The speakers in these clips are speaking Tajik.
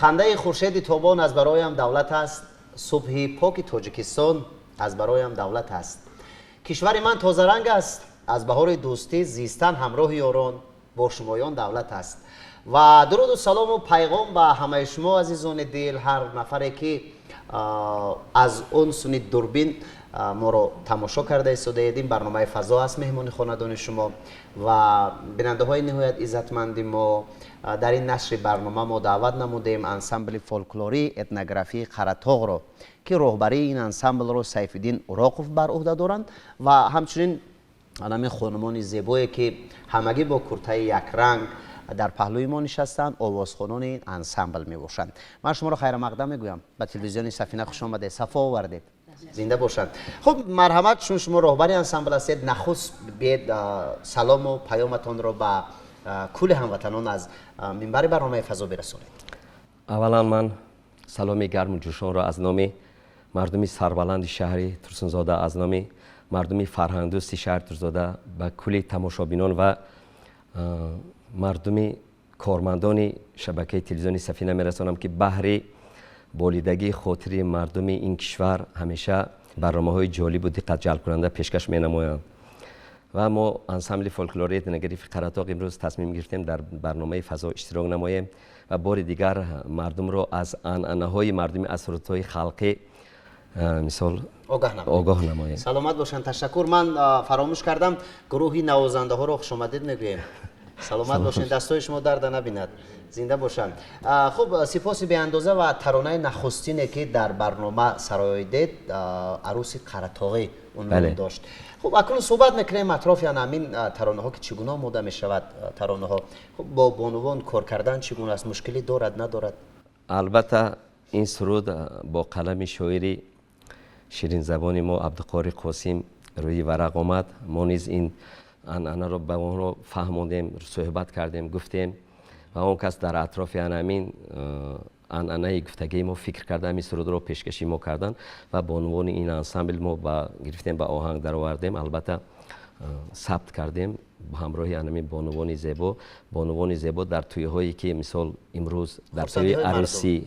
Хандаи хуршеди тобон аз бароям давлат аст, субҳи поки Тоҷикистон аз бароям давлат аст. Кишвари ман тозаранг аст, аз баҳори дӯстӣ зистан ҳамроҳи ёрон бо шумоён давлат аст. Ва дуруду салому пайғом ба ҳамаи шумо азизони дил, ҳар нафаре ки аз он суни дурбин моро тамошо карда истодаед. Ин барномаи фазо аст, меҳмони хонадони шумо ва бинандаҳои ниҳоят иззатманди мо. Дар ин нашри барнома мо даъват намудем ансамбли фолклории этнографии Қаратоғро, ки роҳбарии ин ансамблро Сайфиддин Уроқов бар ӯҳда доранд ва ҳамчунин анамин хонумони зебое, ки ҳамагӣ бо куртаи якранг дар паҳлӯи мо нишастанд, овозхонони ин ансамбл мебошанд. Ман шуморо хайрамақдам мегӯям, ба телевизиони Сафина хуш омадед, сафо овардед, зинда бошанд. Хуб, марҳамат, чун шумо роҳбари ансамбл ҳастед, нахуст биед салому паёматонро ба кулли ҳамватанон аз минбари барномаи фазо бирасонед. Аввалан ман саломи гарму ҷӯшонро аз номи мардуми сарбаланди шаҳри Турсунзода, аз номи мардуми фарҳангдӯсти шаҳри Турсунзода ба кулли тамошобинон ва мардуми кормандони шабакаи телевизиони Сафина мерасонам, ки баҳри болидагии хотири мардуми ин кишвар ҳамеша барномаҳои ҷолибу диққатҷалбкунанда пешкаш менамоянд. Ва мо ансамбли фолклории этнографии Қаратоғ имрӯз тасмим гирифтем дар барномаи фазо иштирок намоем ва бори дигар мардумро аз анъанаҳои мардуми, аз сурудҳои халқӣ мисол огоҳ намоем. Саломат бошанд, ташаккур. Ман фаромӯш кардам, гурӯҳи навозандаҳоро хушомадед мегӯем. Саломат бошед, дастҳои шумо дарда набинад, зинда бошанд. Хуб, сипоси беандоза. Ва таронаи нахустине, ки дар барнома сароидед, «Арӯси Қаратоғӣ» унвон дошт. Хуб, акнун суҳбат мекунем атрофи ҳамин таронаҳо, ки чӣ гуна омода мешавад таронаҳо. Хуб, бо бонувон кор кардан чӣ гуна аст, мушкилӣ дорад, надорад? Албатта, ин суруд бо қалами шоири ширинзабони мо Абдуқори Қосим рӯи варақ омад. Мо низ ин анъанаро ба онҳо фаҳмондем, суҳбат кардем, гуфтем ва он кас дар атрофи анамин анъанаи гуфтагии мо фикр карда, ҳамин сурудро пешкаши мо карданд ва бонувони ин ансамбл мо гирифтем, ба оҳанг даровардем, албатта, сабт кардем ҳамроҳи анамин бонувони зебо. Бонувони зебо дар тӯйҳое, ки мисол имрӯз дар тӯи арӯсӣ,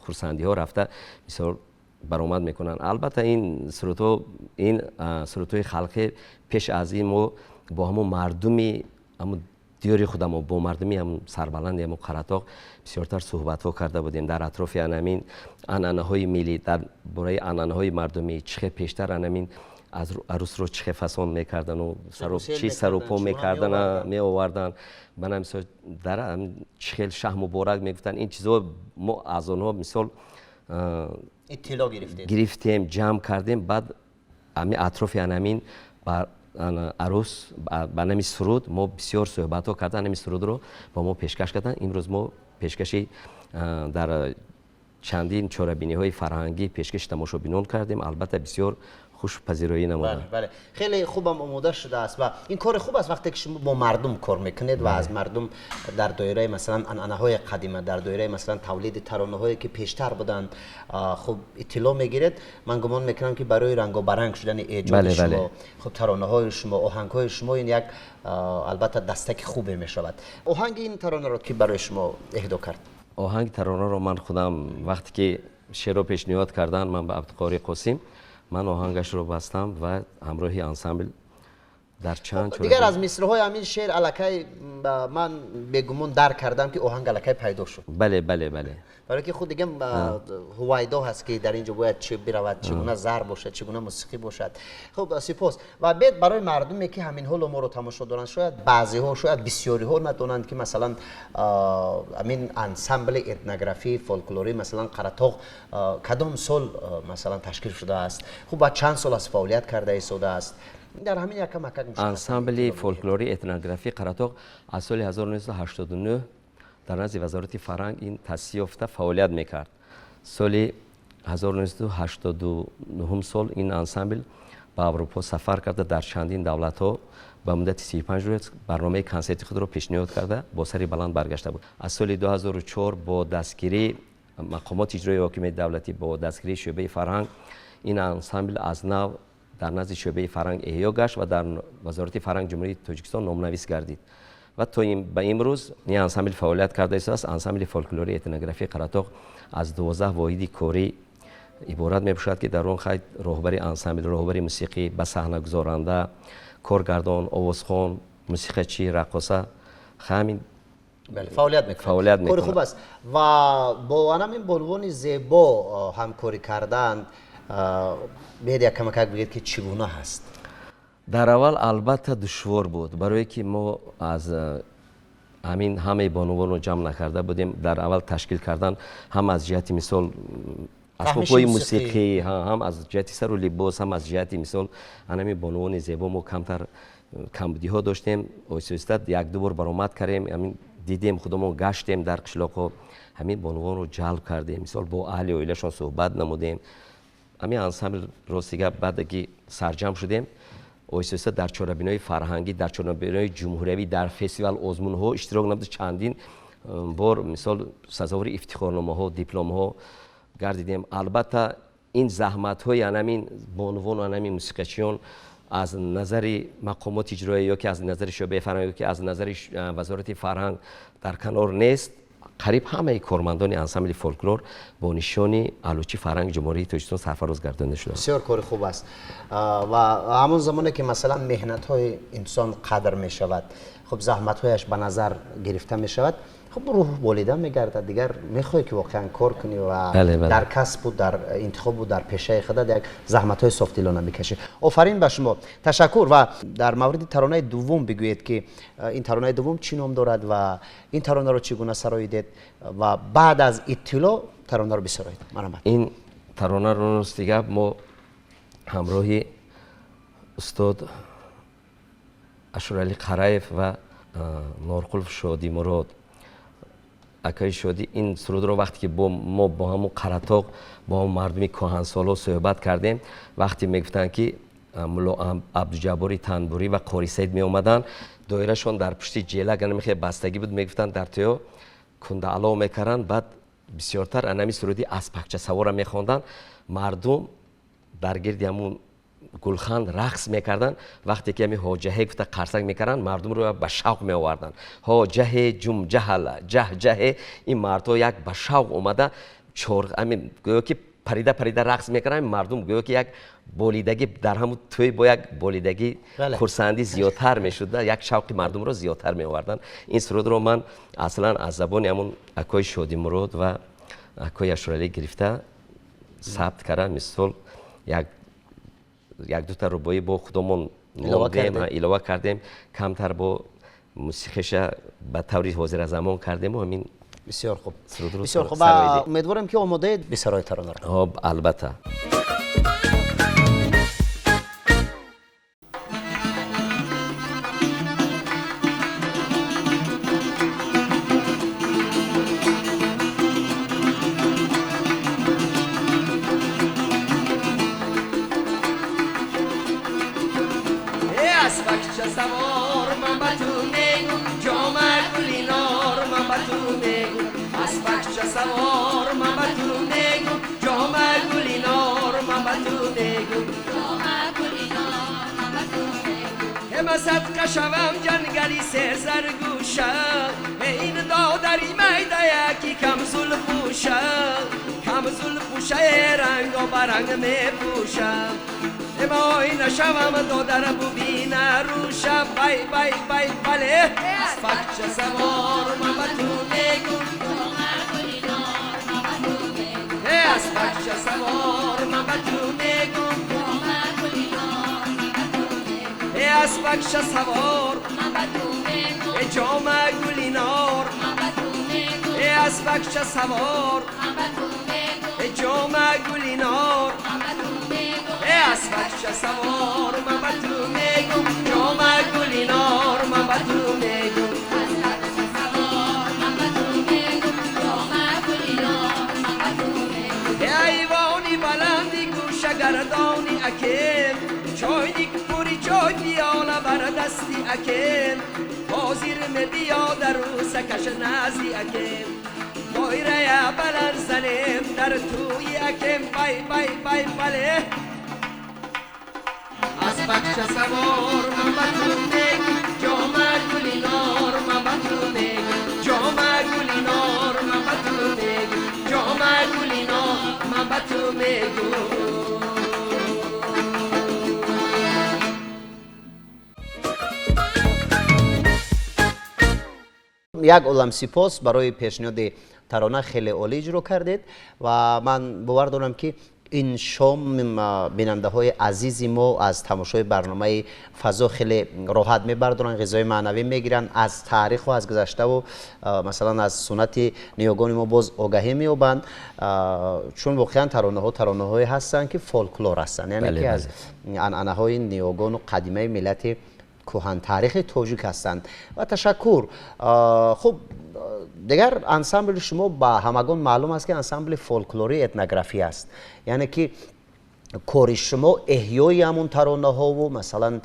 хурсандиҳо рафта, мисол, баромад мекунанд. Албатта, ин сурудҳо, ин сурудҳои халқӣ пеш аз ин мо бо ҳамон мардуми ҳамон диёри худамо, бо мардуми ҳамон сарбаланди ҳамон Қаратоғ бисёртар суҳбатҳо карда будем дар атрофи анамин анъанаҳои миллӣ, дар бораи анъанаҳои мардумӣ, чӣ хел пештар анамин арӯсро чӣ хел фасон мекардану чӣ сарупо мекардан, меоварданд, бана мисол, дар чӣ хел шаҳ муборак мегуфтанд. Ин чизҳо мо аз онҳо, мисол, иттилоъ гирифтем. Гирифтем, ҷамъ кардем. Баъд ҳамин атрофи анамин арӯс ба нами суруд мо бисёр суҳбатҳо карда, ҳамин сурудро ба мо пешкаш карданд. Имрӯз мо пешкаши дар чандин чорабиниҳои фарҳангӣ пешкаши тамошобинон кардем. Албатта, бисёр хушпазироӣ намуданд. Бале, хеле хубам омода шудааст ва ин кори хуб аст, вақте ки шумо бо мардум кор мекунед ва аз мардум дар доираи, масалан, анъанаҳои қадима, дар доираи, масалан, тавлиди таронаҳое, ки пештар буданд, хуб иттилоъ мегиред. Ман гумон мекунам, ки барои рангобаранг шудани эҷоди шумо, хуб, таронаҳои шумо, оҳангҳои шумо ин як, албатта, дастаки хубе мешавад. Оҳанги ин таронаро ки барои шумо эҳдо кард? Оҳанги таронаро ман худам, вақте ки шеърро пешниҳод карданд ман ба Абдуқори Қосим, ман оҳангашро бастам ва ҳамроҳи ансамбл дар чанд Дигар аз мисраҳои ҳамин шеър аллакай ман бегумон дарк кардам, ки оҳанг аллакай пайдо шуд. Бале, бале, бале. Барои ки худ дига ҳувайдо ҳаст, ки дар ин ҷо бояд чӣ биравад, чӣ гуна зарб бошад, чӣ гуна мусиқӣ бошад. Хуб, сипос. Ва бед барои мардуме, ки ҳамин ҳоло моро тамошо доранд, шояд баъзеҳо, шояд бисёриҳо надонанд, ки масалан, ҳамин ансамбли этнографии фолклорӣ, масалан, Қаратоғ кадом сол, масалан, ташкил шудааст, хуб, баъд чанд сол аз фаъолият карда истодааст. Дар ҳамин якам акак Ансамбли фолклории этнографии Қаратоғ аз соли 1989 дар назди Вазорати фарҳанг ин таъсис ёфта фаъолият мекард. Соли 1989 сол ин ансамбл ба Аврупо сафар карда, дар чандин давлатҳо ба муддати 35 рӯз барномаи консерти худро пешниҳод карда, бо сари баланд баргашта буд. Аз соли 2004 бо дастгирии мақомоти иҷроии ҳокимияти давлатӣ, бо дастгирии шӯъбаи фарҳанг ин ансамбл аз нав дар назди шӯъбаи фарҳанг эҳё гашт ва дар Вазорати фарҳанг Ҷумҳурии Тоҷикистон номнавис гардид ва то ба имрӯз ин ансамбл фаъолият карда истодааст. Ансамбли фолклории этнографии Қаратоғ аз 12 воҳиди корӣ иборат мебошад, ки дар он хай роҳбари ансамбл, роҳбари мусиқӣ, ба саҳнагузоранда, коргардон, овозхон, мусиқачӣ, раққоса, ҳамин фаъолият мекунад. Фаъолият. Кори хуб аст. Ва бо анамин бонувони зебо ҳамкорӣ кардан, биед якамакак бигӯед, ки чӣ гуна ҳаст? Дар аввал, албатта, душвор буд, барое ки мо аз ҳамин ҳамаи бонувонро ҷамъ накарда будем. Дар аввал ташкил кардан ҳам аз ҷиҳати, мисол, асбобҳои мусиқӣ, ҳам аз ҷиҳати сару либос, ҳам аз ҷиҳати, мисол, анами бонувони зебо мо камтар камбудиҳо доштем. Оҳиста оҳиста якду бор баромад кардем, ҳамин дидем, худамон гаштем дар қишлоқҳо, ҳамин бонувонро ҷалб кардем, мисол, бо аҳли оилашон суҳбат намудем. Ҳамин ансамбл, рости гап, баъде ки сарҷамъ шудем, оҳиста оҳиста дар чорабинои фарҳангӣ, дар чорабинои ҷумҳуриявӣ, дар фестивал, озмунҳо иштирок намуда, чандин бор, мисол, сазовори ифтихорномаҳо, дипломҳо гардидем. Албатта, ин заҳматҳои анамин бонувону анамин мусиқачиён аз назари мақомоти иҷроия ё ки аз назари шӯъбаи фарҳанг ё ки аз назари Вазорати фарҳанг дар канор нест. Қариб ҳамаи кормандони ансамбли фолклор бо нишони Аълочии фарҳанги Ҷумҳурии Тоҷикистон сарфароз гардонида шуданд. Бисёр кори хуб аст. Ва ҳамон замоне ки масалан меҳнатҳои инсон қадр мешавад, хуб заҳматҳояш ба назар гирифта мешавад, хуб рӯҳ болида мегардад, дигар мехоҳӣ ки воқеан кор кунӣ ва дар касбу дар интихобу дар пешаи худат як заҳматҳои софдилона мекашӣ. Офарин ба шумо, ташаккур. Ва дар мавриди таронаи дуввум бигӯед ки ин таронаи дуввум чӣ ном дорад ва ин таронаро чӣ гуна сароидед ва баъд аз иттилоъ таронаро бисароед. Марҳамат. Ин таронаро рости гап мо ҳамроҳи устод Ашуралӣ Қараев ва Норқулов Шодимурод акаи Шодӣ ин сурудро вақте ки мо бо ҳамун Қаратоқ бо ҳамун мардуми кӯҳансоло суҳбат кардем, вақте мегуфтанд ки мулло Абдуҷаббори Танбурӣ ва Қори Саид меомаданд, доирашон дар пушти ҷелак хеле бастагӣ буд, мегуфтанд дар тоё кундаало мекарданд, баъд бисёртар анами суруди аспакчасавора мехонданд, мардум дар гирди ҳамун гулхан рақс мекарданд. Вақте ки ҳами ҳоҷаҳе гуфта қарсак мекарданд, мардумро ба шавқ меоварданд. Ҳоҷаҳе ҷумҷаҳала ҷаҳҷаҳе, ин мардҳо як ба шавқ омада ами гӯё ки парида парида рақс мекарданд, мардум гӯё ки як болидагӣ дар ҳамун тӯй бо як болидагӣ хурсандӣ зиёдтар мешуд, як шавқи мардумро зиёдтар меоварданд. Ин сурудро ман аслан аз забони ҳамун акои Шодимурод ва акои Ашуралӣ гирифта сабт кардам. Мисол як дута рубоӣ бо худомон илова кардем, камтар бо мусиқиша ба таври ҳозиразамон кардему ҳамин. Бисёр хуб, бисёр хуб. Умедворем ки омодаед бисарои таронаро. Хоб, албатта. Садқа шавам ҷангари сезаргӯша, ин додари майдая ки камзулпӯша, камзулпӯша ранго баранг мепӯша. Эмой нашавам додар бубина рӯша, бай бай бай бале аспакча савор ман ба ту мегум, аспакча савор ман ба ту мегум, аспакча савор ҷома гулинор, аспакча савор ҷома гулинор, аспакча савор ман ба ту мегум, ҷома гулинор ман ба ту мегум. Айвони баланди гӯшагардони акем, чойник пури чой пиёла бар дасти акем, ҳозир мебиё дар рӯсакаш назди акем, доирая баланд занем дар тӯи акем, бай бай бай бале аспакча савор ман ба ту мегум, ҷома гулинор ман ба ту мегум, ҷома гулинор ман ба ту мегум, ҷома гулинор ман ба ту мегум. Як олам сипос барои пешниҳоди тарона, хеле олӣ иҷро кардед ва ман бовар дорам ки ин шом бинандаҳои азизи мо аз тамошои барномаи фазо хеле роҳат мебардоранд, ғизои маънавӣ мегиранд, аз таъриху аз гузаштаву масалан аз суннати ниёгони мо боз огаҳӣ меёбанд, чун воқеан таронаҳо таронаҳое ҳастанд ки фолклор ҳастанд, яъне ки аз анъанаҳои ниёгону қадимаи миллати кӯҳантаърихи тоҷик ҳастанд. Ва ташаккур. Хуб, дигар ансамбли шумо ба ҳамагон маълум аст ки ансамбли фолклории этнографӣ аст, яъне ки кори шумо эҳёи ҳамун таронаҳову масалан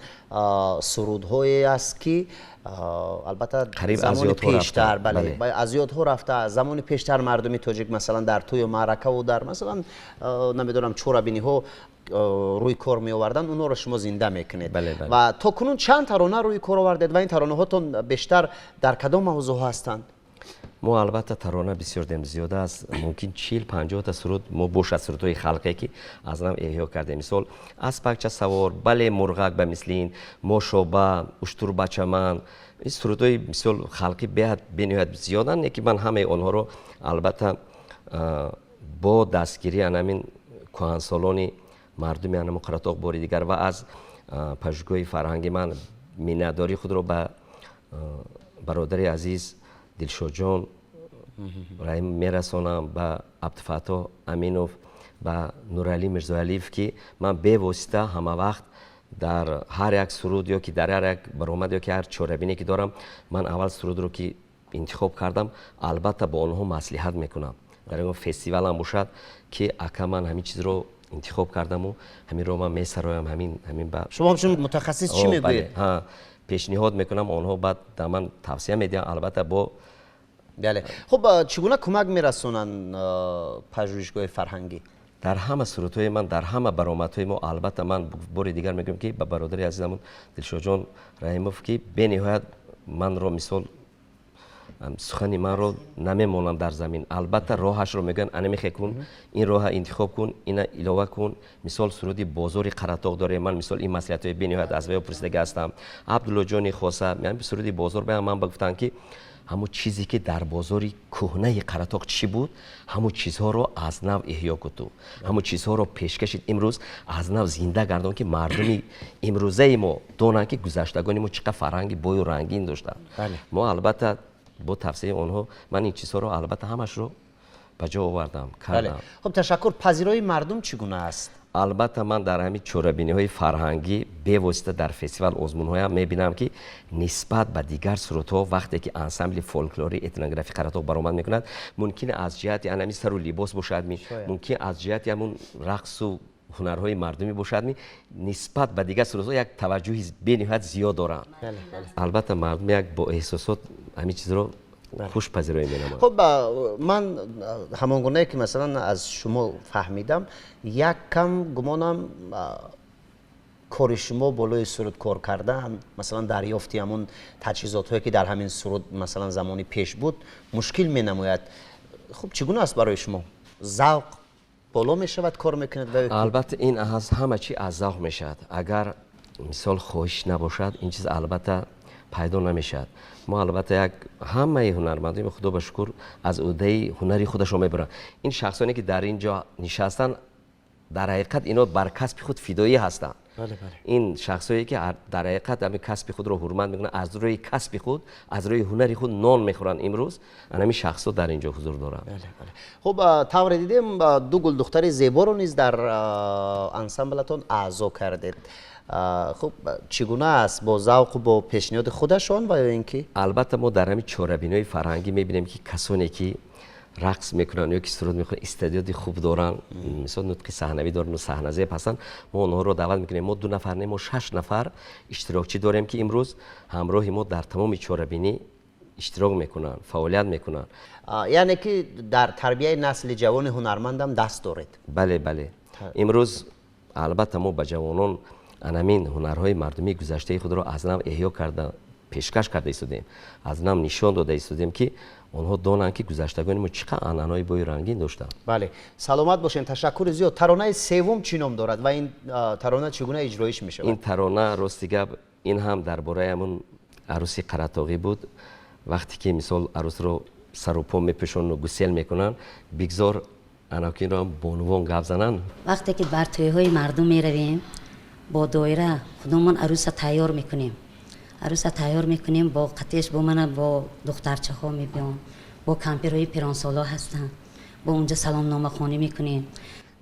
сурудҳое аст ки албатта замони пештар, бале, аз ёдҳо рафта, замони пештар мардуми тоҷик масалан дар тӯю маъракаву дар масалан намедонам чорабиниҳо рӯи кор меоварданд, онҳоро шумо зинда мекунед. Ва то кунун чанд тарона рӯи кор овардед ва ин таронаҳотон бештар дар кадом мавзӯъҳо ҳастанд? Мо албатта тарона бисёр дем, зиёда аз мумкин 40-50 та суруд мо бошад, сурудҳои халқе, ки аз нав эҳё кардем. Мисол, Аспакча савор, Бале, мурғак ба мисли ин, Мошоба, Уштурбачаман, ин сурудҳои мисол халқӣ беҳад бениҳоят зиёданд, лекин ман ҳамаи онҳоро албатта бо дастгирии анамин кӯҳансолони мардуми анамо Қаратоғ, бори дигар ва аз пажӯҳишгоҳи фарҳангӣ ман миннатдории худро ба бародари азиз Дилшодҷон Раҳим мерасонам, ба Абдуфаттоҳ Аминов, ба Нуралӣ Мирзоалиев, ки ман бевосита ҳамавақт дар ҳар як суруд ё ки дар ҳар як баромад ё ки ҳар чорабине, ки дорам, ман аввал сурудро, ки интихоб кардам, албатта бо онҳо маслиҳат мекунам. Дар ягон фестивалам бошад, ки ака, ман ҳамин чизро интихоб кардаму ҳаминро ман месароям, ҳамин ба Шумо ҳамчун мутахассис чӣ мегӯед? Пешниҳод мекунам, онҳо баъд да ман тавсия медиҳанд, албатта бо Бале, хуб, чӣ гуна кӯмак мерасонанд пажӯҳишгоҳи фарҳангӣ? Дар ҳама сурудҳои ман, дар ҳама баромадҳои мо, албатта ман бори дигар мегӯям, ки ба бародари азизамон Дилшодҷон Раҳимов, ки бениҳоят манро мисол сухани манро намемонанд дар замин, албатта роҳашро мегӯянд: анамихе кун, ин роҳа интихоб кун, ина илова кун. Мисол, суруди Бозори Қаратоғ дорем, ман мисол ин маслиҳатҳои бениҳоят аз ваё пурсидагӣ ҳастам. Абдуллоҷони хоса суруди бозор ба ман гуфтанд, ки ҳамун чизе, ки дар бозори кӯҳнаи Қаратоғ чӣ буд, ҳамун чизҳоро аз нав эҳё куту, ҳамун чизҳоро пешкашид, имрӯз аз нав зинда гардон, ки мардуми имрӯзаи мо донанд, ки гузаштагони мо чӣ қадр фарҳанги бою рангин доштанд. Мо албатта бо тавсияи онҳо ман ин чизҳоро албатта ҳамашро ба ҷо овардам, кардам. Хуб, ташаккур. Пазироии мардум чӣ гуна аст? Албатта, ман дар ҳамин чорабиниҳои фарҳангӣ, бевосита дар фестивал, озмунҳоям мебинам, ки нисбат ба дигар сурудҳо, вақте ки ансамбли фолклори этнографи Қаратоғ баромад мекунад, мумкин аз ҷиҳати анами сару либос бошад, мумкин аз ҷиҳати ҳамун рақсу ҳунарҳои мардумӣ бошад, нисбат ба дигар сурудҳо як таваҷҷӯҳи бениҳоят зиёд доранд. Албатта, мардум як бо эҳсосот ҳамин чизро хуш пазироӣ менамояд. Хуб, ман ҳамон гунае, ки масалан аз шумо фаҳмидам, як кам гумонам кори шумо болои суруд кор кардан, масалан дарёфти ҳамун таҷҳизотҳое, ки дар ҳамин суруд масалан замони пеш буд, мушкил менамояд. Хуб, чӣ гуна аст барои шумо? Завқ боло мешавад, кор мекунед? Албатта, ин аз ҳама чи аз завқ мешавад. Агар мисол хоҳиш набошад, ин чиз албатта пайдо намешавад. Мо албатта як ҳамаи ҳунармандои, худо ба шукр, аз ӯҳдаи ҳунари худашон мебаранд. Ин шахсоне, ки дар ин ҷо нишастанд, дар ҳақиқат ино бар касби худ фидоӣ ҳастанд. Ин шахсое, ки дар ҳақиқат ҳамин касби худро ҳурмат мекунанд, аз рӯи касби худ, аз рӯи ҳунари худ нон мехӯранд, имрӯз ҳамин шахсҳо дар ин ҷо ҳузур доранд. Хуб, тавре дидем, ду гулдухтари зеборо низ дар ансамблатон аъзо кардед. Хуб, чӣ гуна аст? Бо завқу бо пешниҳоди худашон ва ё ин ки? Албатта, мо дар ҳамин чорабиниҳои фарҳангӣ мебинем, ки касоне, ки рақс мекунанд ё ки суруд мехонанд, истеъдоди хуб доранд, мисол нутқи саҳнавӣ доранд, саҳназеб ҳастанд, мо онҳоро даъват мекунем. Мо ду нафар не, мо шаш нафар иштирокчӣ дорем, ки имрӯз ҳамроҳи мо дар тамоми чорабинӣ иштирок мекунанд, фаъолият мекунанд. Яъне ки дар тарбияи насли ҷавони ҳунармандам даст доред? Бале, имрӯз албатта мо ба ҷавонон анамин ҳунарҳои мардумии гузаштаи худро аз нав эҳё карда пешкаш карда истодем, аз нав нишон дода истодем, ки онҳо донанд, ки гузаштагони мо чӣ қадр анъанаҳои бою рангин доштанд. Бале, саломат бошед, ташаккури зиёд. Таронаи севум чӣ ном дорад ва ин тарона чӣ гуна иҷроиш мешавад? Ин тарона, рости гап, ин ҳам дар бораи ҳамун арӯси қаратоғӣ буд. Вақте ки мисол арӯсро сару по мепӯшону гусел мекунанд, бигзор анакинро бонувон гап зананд. Вақте ки бар тӯйҳои мардум меравем, бо доира худомон арӯса тайёр мекунем, арӯса тайёр мекунем, бо қатеш, бо мана бо духтарчаҳо мебиём, бо кампирҳои пиронсоло ҳастанд, бо унҷа саломномахонӣ мекунем,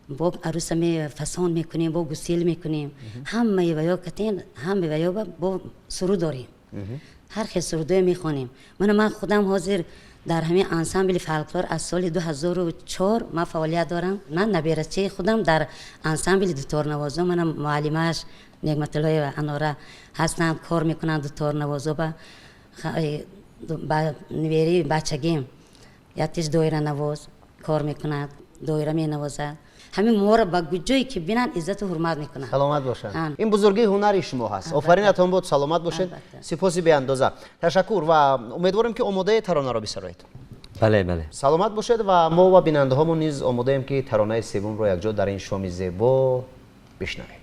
бо арӯса фасон мекунем, бо гусел мекунем, ҳамаи ваё катен, ҳамаи ваё бо суруд дорем, ҳар хел сурудое мехонем. Мана ман худам ҳозир дар ҳамин ансамбли фолклор аз соли 2004 ман фаъолият дорам. Ман наберачаи худам дар ансамбли дуторнавозо, мана муаллимааш Негматуллоева Анора ҳастанд, кор мекунанд дуторнавозо. Ба набераи бачагим яктиш доиранавоз кор мекунад, доира менавозад. Ҳамин моро ба ҷое ки бинанд, иззату ҳурмат мекунанд. Саломат бошанд. Ин бузургии ҳунари шумо ҳаст. Офаринатон буд, саломат бошед. Сипоси беандоза, ташаккур ва умедворем, ки омодаи таронаро бисароед. Бале, бале. Саломат бошед ва мо ва бинандаҳомон низ омодаем, ки таронаи севумро якҷо дар ин шоми зебо бишнавем.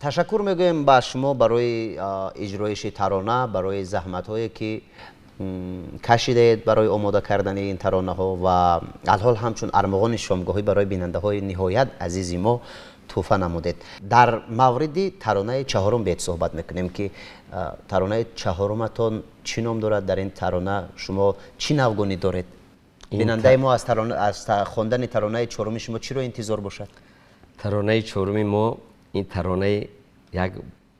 Ташаккур мегӯем ба шумо барои иҷроиши тарона, барои заҳматҳое ки кашидаед барои омода кардани ин таронаҳо ва алҳол ҳамчун армуғони шомгоҳӣ барои бинандаҳои ниҳоят азизи мо тӯҳфа намудед. Дар мавриди таронаи чаҳорум беҳ суҳбат мекунем, ки таронаи чаҳоруматон чӣ ном дорад? Дар ин тарона шумо чӣ навгонӣ доред? Бинандаи мо аз хондани таронаи чаҳоруми шумо чиро интизор бошад? Таронаи чаҳоруми мо ин таронаи як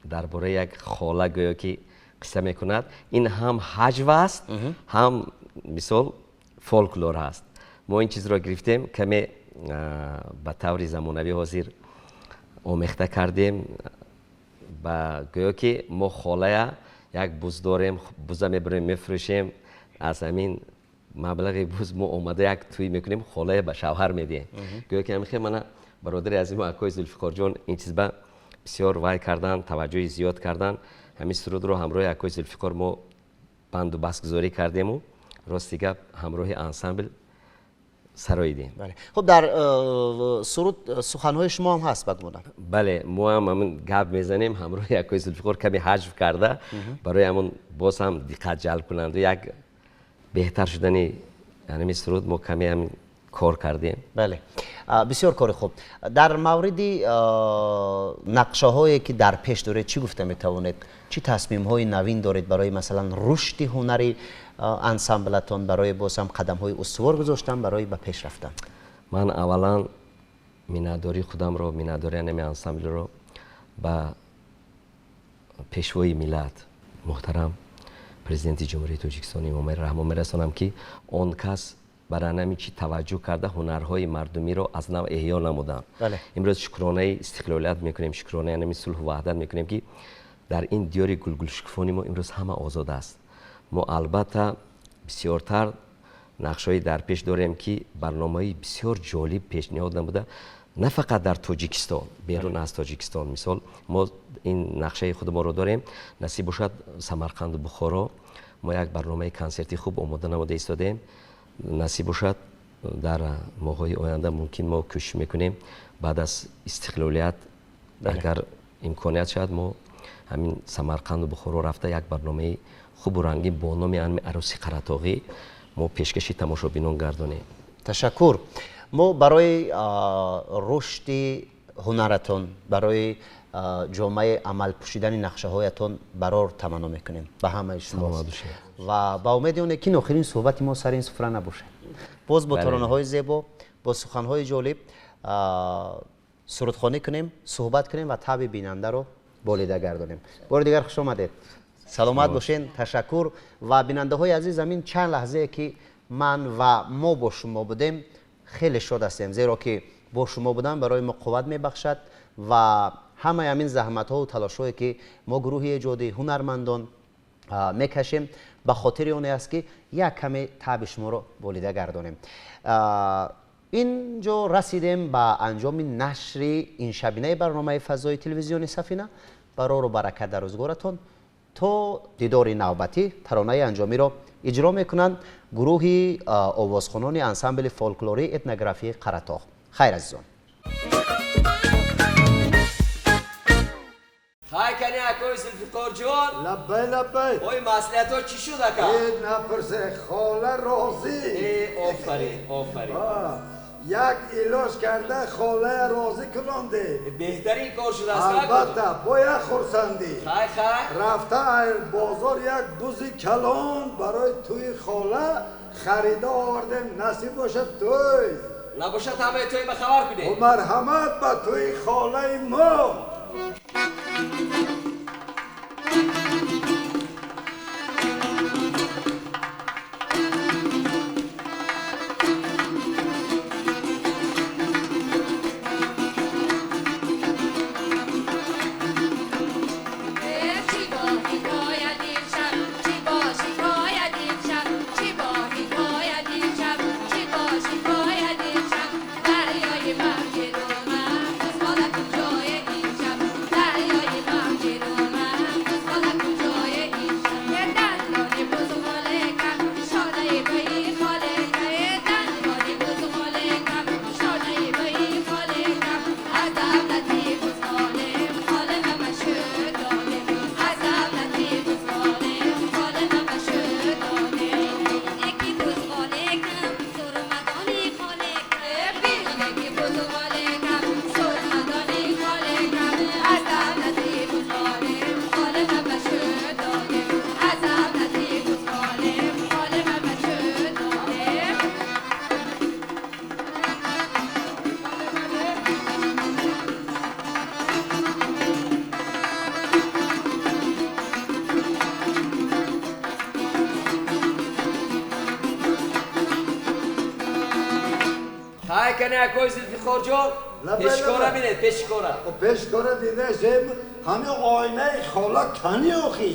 дар бораи як хола гӯё ки қисса мекунад. Ин ҳам ҳаҷв аст, ҳам мисол фолклор аст. Мо ин чизро гирифтем, каме ба таври замонавӣ ҳозир омехта кардем. Ба гӯё ки мо холая як буз дорем, буза мебарем, мефурӯшем, аз ҳамин маблағи буз мо омада як тӯй мекунем, холая ба шавҳар медиҳем. Гӯё ки ҳамин мана бародари азиму акои Зулфиқорҷон ин чиз ба бисёр вай кардан, таваҷҷӯҳи зиёд кардан. Ҳамин сурудро ҳамроҳи акои Зулфиқор мо банду бастгузорӣ кардему рости гап ҳамроҳи ансамбл сароидем. Хуб, дар суруд суханҳои шумо ҳам ҳаст ба гумонам? Бале, мо ҳам ҳамин гап мезанем ҳамроҳи акои Зулфиқор, каме ҳаҷв карда барои ҳамон боз ҳам диққат ҷалб кунанду як беҳтар шудани ҳамин суруд мо каме ҳамин кор кардем. Бале, бисёр кори хуб. Дар мавриди нақшаҳое ки дар пеш доред чӣ гуфта метавонед? Чӣ тасмимҳои навин доред барои масалан рушди ҳунари ансамблатон, барои боз ҳам қадамҳои устувор гузоштан барои ба пеш рафтан? Ман аввалан миннатдории худамро, миннатдории ҳамин ансамблро ба пешвои миллат муҳтарам президенти Ҷумҳурии Тоҷикистон Эмомалӣ Раҳмон мерасонам, ки он кас бар ҳамин чӣ таваҷҷӯҳ карда ҳунарҳои мардумиро аз нав эҳё намуданд. Имрӯз шукронаи истиқлолият мекунем, шукронаи ҳамин сулҳу ваҳдат мекунем, ки дар ин диёри гулгулшукуфони мо имрӯз ҳама озод аст. Мо албатта бисёртар Нақшҳои дар пеш дорем, ки барномаи бисёр ҷолиб пешниҳод намуда, на фақат дар Тоҷикистон, берун аз Тоҷикистон. Мисол, мо ин нақшаи худамонро дорем, насиб бошад, Самарқанду Бухоро мо як барномаи консерти хуб омода намуда истодаем. Насиб бошад, дар моҳҳои оянда мумкин мо кӯшиш мекунем, баъд аз истиқлолият, агар имконият шавад, мо ҳамин Самарқанду Бухоро рафта як барномаи хубу рангин бо номи ҳамин Арӯси Қаратоғӣ мо пешкаши тамошобинон гардонем. Ташаккур. Мо барои рушди ҳунаратон, барои ҷомаи амал пӯшидани нақшаҳоятон барор таманно мекунем ба ҳамаи шумо ва ба умеди оне ки охирин суҳбати мо сари ин суфра набошад. Боз бо таронаҳои зебо, бо суханҳои ҷолиб сурудхонӣ кунем, суҳбат кунем ва таби бинандаро болида гардонем. Бори дигар хуш омадед, саломат бошен, ташаккур. Ва бинандаҳои азиз, ҳамин чанд лаҳзае ки ман ва мо бо шумо будем, хеле шод ҳастем, зеро ки бо шумо будан барои мо қувват мебахшад ва ҳамаи ҳамин заҳматҳову талошҳое ки мо гурӯҳи эҷодӣ, ҳунармандон мекашем, ба хотири оне аст ки як каме таби шуморо болида гардонем. Ин ҷо расидем ба анҷоми нашри ин шабинаи барномаи фазои телевизиони Сафина. Барору баракат дар рӯзгоратон. То дидори навбатӣ таронаи анҷомиро иҷро мекунанд гурӯҳи овозхонони ансамбли фолклории этнографии Қаратоғ. Хайр, азизон. Хай кани, акои Зулфиқорҷон. Лаббай, лаббай. Ой, маслиҳатҳо чӣ шуд, ака? Э, напурсе, хола розӣ. Э, офарин, офарин. Як илоҷ карда холая розӣ кунонде. Беҳтарин кор шудааст. Албатта, бояд хурсандӣ. Хай, хай. Рафта бозор як бузи калон барои тӯи хола харида овардем, насиб бошад тӯй. Набошад, ҳамаи тӯй ба хабар кунед. Марҳамат ба тӯи холаи мо. Кани, акои Зулфиқорҷон, пешкора бинед, пешкора. Пешкора дидаем, ҳамин оинаи хола кани охи.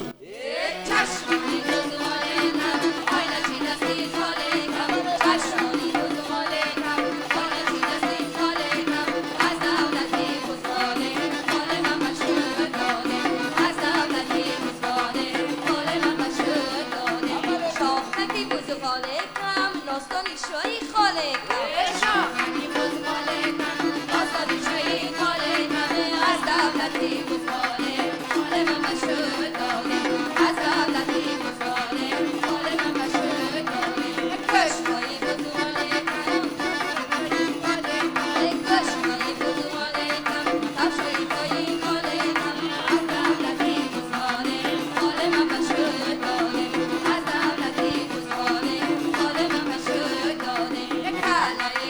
Hello.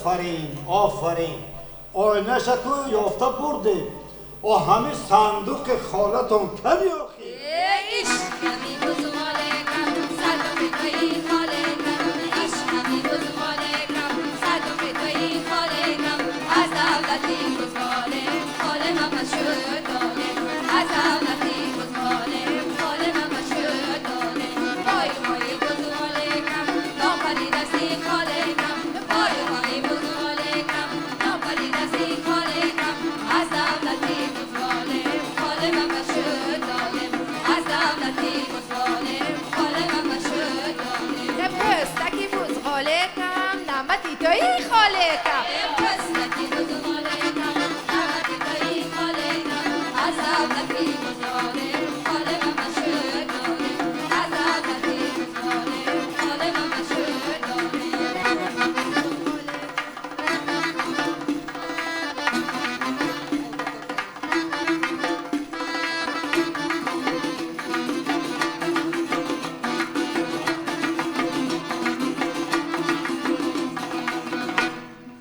Офарин, офарин. Ойнаша ку ёфта бурдем. О ҳами сандуқи холатон кани охи? Ишқами бузғолекам, садоқи тои холекам. Ишқами бузғолекам, садоқи тои холекам. Аз давлати бузғоле, холе мама шуд доле. Аз давлати бузғоле, холе мама шуд доле. Вой вой бузғолекам, нопари дасти холекам. Вой вой бузғолекам, нопари дасти холекам. Аз давлати бузғоле, холе мама шуд доле. Аз давлати бузғоле, холе мама шуд доле. Пӯстаки бузғолекам, намати тои холекам. Пӯстаки бузғолекам, намати тои холекам. Аз давлати бузғоле, холе мама шуд доле. Аз давлати бузғоле, холе мама шуд доле.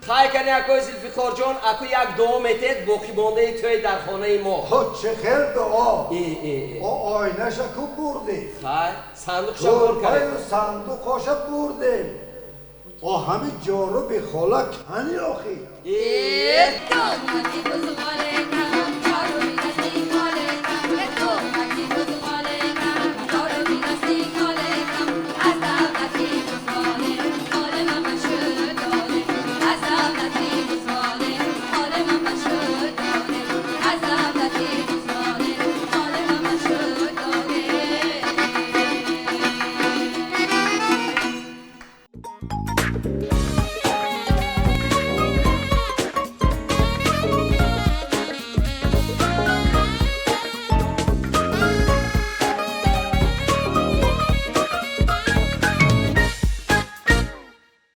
Хай кани акои Зулфиқорҷон, аку як дуо метед боқимондаи тӯй дар хонаи мо. Хо чӣ хел дуо? Э, э, э. О ойнаша ку бурдем. Хай, сандуқша бор кардем. Тӯрпаю сандуқоша бурдем. О ҳами ҷоруби хола кани охи? Э, Домати бузғолекам,